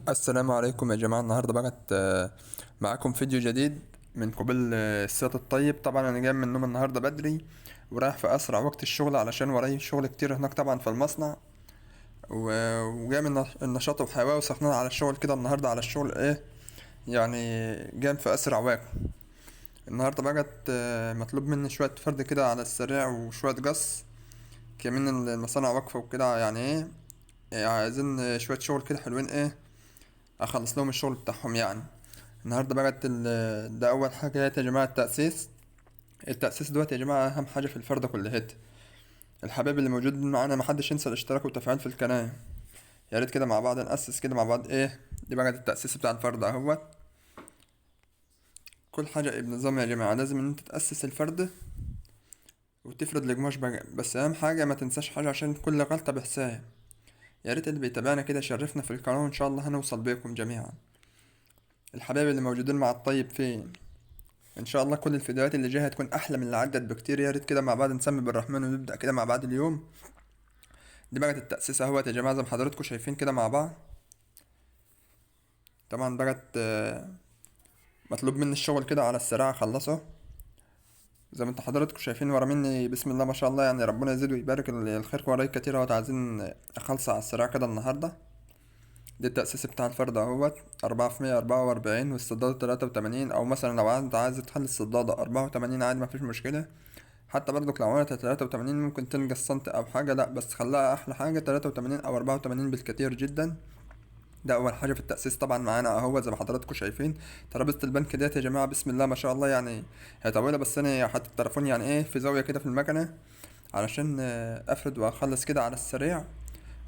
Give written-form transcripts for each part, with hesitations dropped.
السلام عليكم يا جماعة. النهاردة بقت معاكم فيديو جديد من قبل السيط الطيب. طبعا انا جاي من النوم النهاردة بدري ورايح في اسرع وقت الشغل علشان وراي شغل كتير هناك طبعا في المصنع، وجاي من النشاط وحيوية وسخنان على الشغل كده النهاردة على الشغل ايه يعني جاي في اسرع وقت. النهاردة بقت مطلوب مني شوية فرد كده على السريع وشوية قص كمان المصانع واقفة وكده، يعني ايه عايزين شوية شغل كده حلوين ايه اخلص لهم الشغل بتاعهم يعني. النهارده بقت ده اول حاجة يا جماعة التاسيس. التاسيس دوت يا جماعة اهم حاجة في الفرده كلها. الحبايب اللي موجود معانا ما حدش ينسى الاشتراك والتفاعل في القناة، يا ريت كده مع بعض ناسس كده مع بعض ايه. دي بقت التاسيس بتاع الفرده اهوت. كل حاجة بنظام يا جماعة، لازم ان انت تاسس الفرده وتفرد القماش بقى، بس اهم حاجة ما تنساش حاجة عشان كل غلطه بحساب. يا ريت اللي بيتابعنا كده يشرفنا في القناة وان شاء الله هنوصل بيكم جميعا. الحبايب اللي موجودين مع الطيب فين؟ ان شاء الله كل الفيديوهات اللي جاية هتكون احلى من اللي عدت بكتير. يا ريت كده مع بعض نسمي بالرحمن ونبدا كده مع بعض اليوم. دي بقت التاسيس اهوت يا جماعة زي ما حضراتكم شايفين كده مع بعض. طبعا بقت مطلوب مني الشغل كده على السريع اخلصه زي ما انتوا حضراتكم شايفين ورا مني بسم الله ما شاء الله، يعني ربنا يزيد ويبارك الخير وراي كتير اهوت. عايزين اخلص على السريع كده النهارده. دي التأسيس بتاع الفرد اهوت أربعة في مية أربعة وأربعين والصدادة تلاتة وتمانين، أو مثلا لو انت عايز تخلي الصدادة 84 عادي مفيش مشكلة. حتى برضك لو عملتها 83 ممكن تنقص سنتي أو حاجة، لأ بس خليها أحلى حاجة 83 أو 84 بالكتير جدا. ده أول حاجة في التأسيس طبعا معانا أهو زي ما حضراتكم شايفين. ترابيزة البنك ديت يا جماعة بسم الله ما شاء الله يعني هي طويلة، بس أنا حاطط التليفون يعني إيه في زاوية كده في المكنة علشان أفرد وأخلص كده على السريع.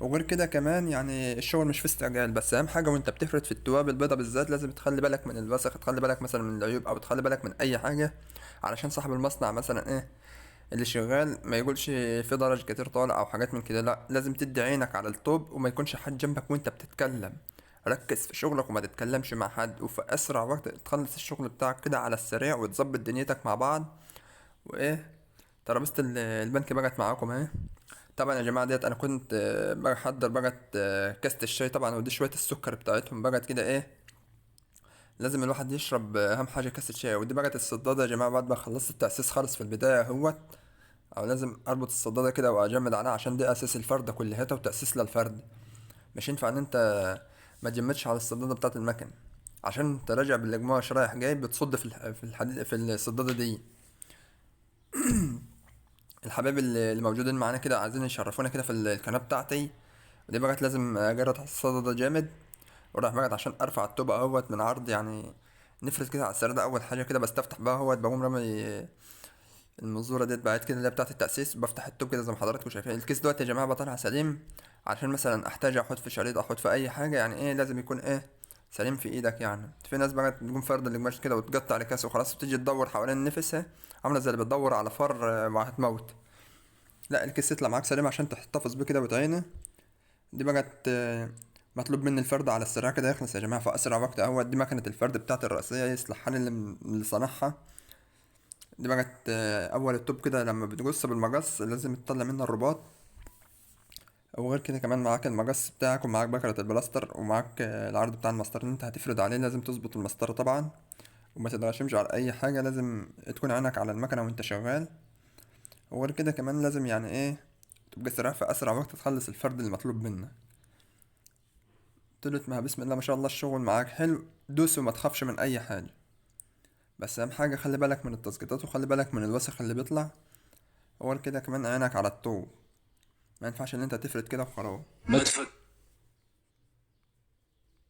وغير كده كمان يعني الشغل مش في استعجال، بس اهم حاجة وانت بتفرد في التواب البيضة بالذات لازم تخلي بالك من الوسخ، تخلي بالك مثلا من العيوب او تخلي بالك من اي حاجة، علشان صاحب المصنع مثلا ايه اللي شغال ما يقولش في درج كتير طالع او حاجات من كده. لا لازم تدي عينك على الطوب وما يكونش حد جنبك وانت بتتكلم. ركز في شغلك وما تتكلمش مع حد، وفي اسرع وقت تخلص الشغل بتاعك كده على السريع وتظبط دنيتك مع بعض. وايه ترابيزة البنك بقت معاكم اهي. طبعا يا جماعة ديت انا كنت بحضر بقت كاسه الشاي طبعا، ودي شوية السكر بتاعتهم بقت كده ايه لازم الواحد يشرب اهم حاجة كاسه شاي. ودي بقت الصداده يا جماعة بعد ما خلصت التاسيس خالص في البداية اهوت، او لازم اربط الصداده كده واجمد عليها عشان دي اساس الفرده كلها وتاسيس للفرد. مش ينفع ان انت ما تجمدش على الصداده بتاعه المكن عشان انت راجع بالقماش رايح جاي بتصد في الحديد في الصداده دي. الحبايب اللي موجودين معانا كده عايزين يشرفونا كده في القناة بتاعتي. ودي بقت لازم اجرد على الصدى ده جامد، وراح بقت عشان ارفع الطوبة اهوت من عرض يعني نفرد كده على السرير ده اول حاجة كده. بستفتح بقى اهوت، بقوم رامي المزورة ديت بعد كده اللي هي بتاعة التأسيس، بفتح التوب كده زي ما حضراتكم شايفين. الكيس دوت يا جماعة بطلع سليم عشان مثلا احتاج احط في شريط احط في اي حاجة، يعني ايه لازم يكون ايه سليم في ايدك. يعني في ناس بقى تقوم فرد القماش كده وتقطع الكاس وخلاص، وتيجي تدور حوالين نفسها عاملة زي اللي بتدور على فر وهتموت. لا الكيس يطلع معاك سليم عشان تحتفظ بيه كده وتعينه. دي بقت مطلوب مني الفرد على السريع كده يخلص يا جماعة في أسرع وقت اهوت. دي مكنة الفرد بتاعت الرئيسية يصلح حال اللي صنعها. دي بقت أول التوب كده لما بتقص بالمقص لازم تطلع منها الرباط. وغير كده كمان معاك المقص بتاعك ومعاك بكرة البلاستر ومعاك العرض بتاع المسطرة اللي انت هتفرد عليه. لازم تظبط المسطرة طبعا وما تتغشمش على أي حاجة، لازم تكون عينك على المكنة وانت شغال. وغير كده كمان لازم يعني ايه تبقى سريع في أسرع وقت تخلص الفرد المطلوب منك. قلت ما بسم الله ما شاء الله الشغل معاك حلو، دوس وما تخافش من أي حاجة. بس أهم حاجة خلي بالك من التسقيطات وخلي بالك من الوسخ اللي بيطلع. وغير كده كمان عينك على الطوب، ما ينفعش إن أنت تفرد كده وخلاص. ما تفك